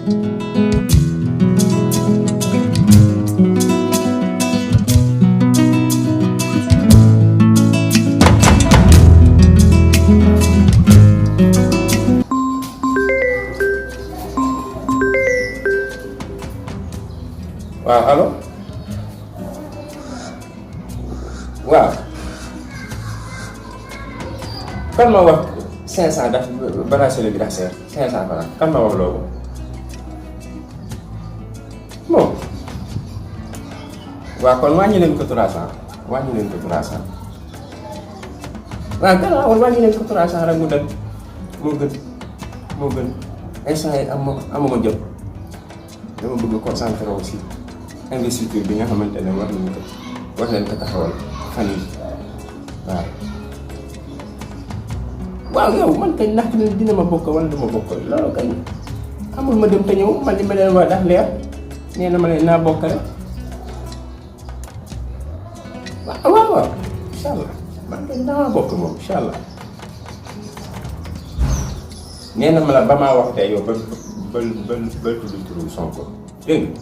waaw allo waaw kan ma wax 500 daf bracelet bi daa seer 500 francs kan ma wax loolu bon waaw kon wàññi leen ko 300 wàññi leen ko 300 waaw garaawul wàññi leen ko 300 rek mu dem moo gën instant yi amuma jot dama bëgg concentré aussi investiture bi nga xamante ne war leen ko taxawal fan yi waaw yow man kay ndax dina ma bokk wala du ma bokk loolu kay amul ma dem te ñëw man li ma leen wax dax leer nee na ma leen naa bokk rek waaw incha allah man kay naa bokk moom incha allah nee na ma la ba maa wax tey yow ba tudd turu Sonko dégg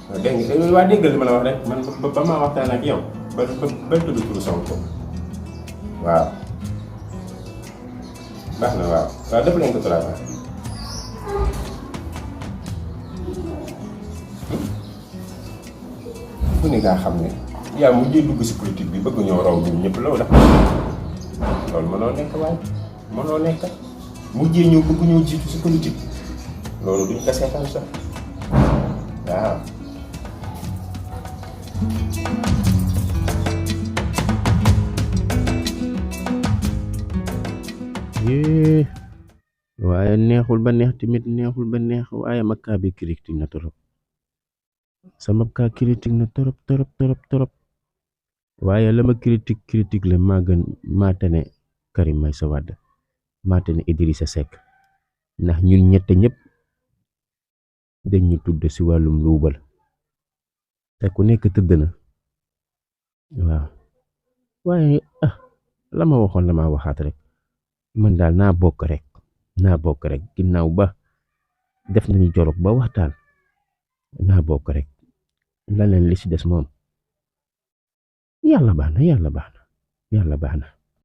nga dégg nga waa déggal li ma la wax rek man ba maa waxtaan ak yow ba tudd turu Sonko waaw baax na waaw def leen ko turaasa bu ne ngaa xam ne yaa mujjee dugg si politique bi bëgg ñoo raw ñun ñëpp loolu mënoo nekk waaye mënoo nekk mujjee ñëw bëgg ñoo jiitu si politique loolu duñ ko seetaan sax waaw waaye neexul ba neex tamit neexul ba neex waaye ma kaa bi critique na torop sama kaa critique na torop waaye la ma critique la maa tane Karim Meïssa Wade maa tane Idrissa Seck ndax ñun ñett ñëpp dañ ñu tudd ci wàllum luubal te ku nekk tëdd na waaw waaye la ma waxoon la ma waxaat rek man daal naa bokk rek ginnaaw ba def nañu jorog ba waxtaan naa bokk rek la leen li ci des moom yàlla baax na